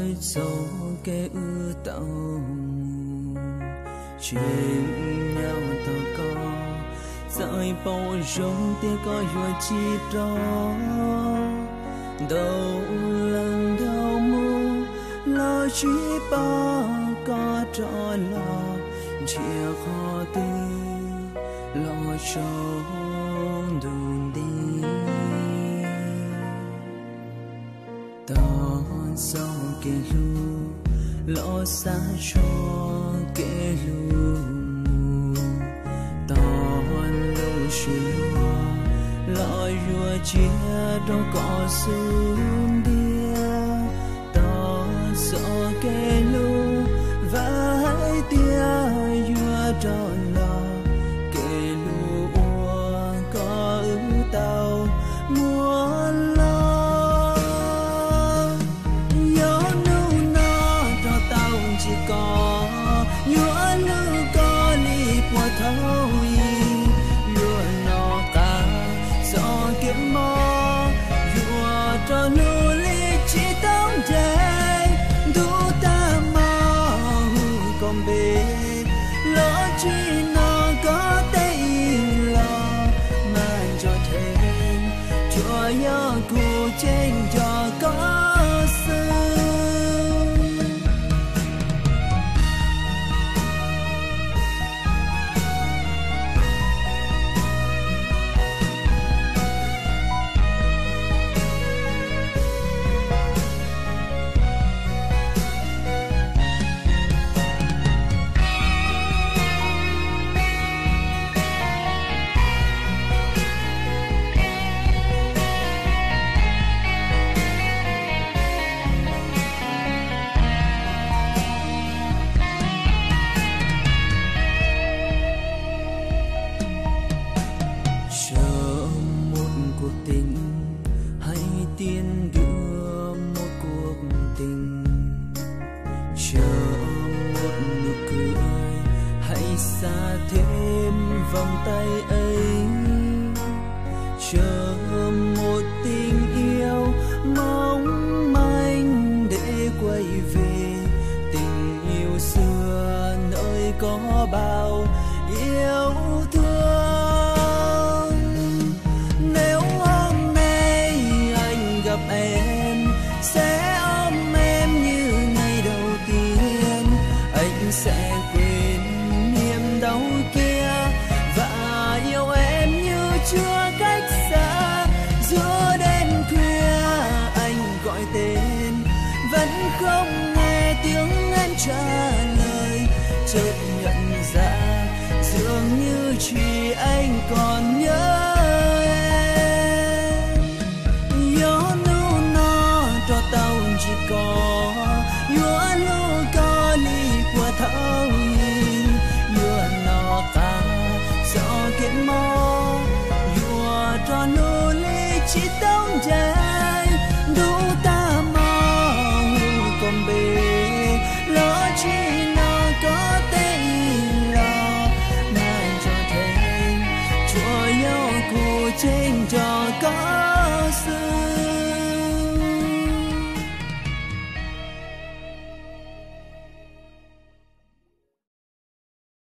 Txoj kev wb tau mus, tseem nyob tos koj, txawm paub zoo tias koj yuav tsis rov. Ntau leej dhau mus los tsis pom koj rov los, nrhiav qhov twg los tsaus ntuj nti. Tos txoj kev hlub los xa txoj kev hlub mus, tos lub sij hawm los yuav tsiab rau koj xub ntiag. Tos txoj kev hlub vam hais tias yuav rov los, kev hlub uas koj wb tau muab los. Yog hnub no rov tau ntsib koj, yuav hlub koj li puag thaum ub. Yuav nco qab txoj kev mob, yuav rov hlub li tsis tau nres. Ntuj tag hmo hu koj npe, los tsis hnov koj teb ib los, mas ntso dheev, tsuas yog kuv ceeb nco koj xwb. Sớm một cuộc tình, hãy tiến đưa một cuộc tình. Sớm một nụ cười, hãy xa thêm vòng tay ấy. Sớm một tình yêu mong manh để quay về tình yêu xưa, nơi có bao yêu thương. Nếu hôm nay anh gặp em, sẽ ôm em như ngày đầu tiên. Anh sẽ quên niềm đau kia và yêu em như chưa cách xa. Giữa đêm khuya anh gọi tên, vẫn không nghe tiếng em trả lời. Chợt nhận ra dường như chỉ anh còn nhớ em. Yog hnub no rov tau ntsib koj,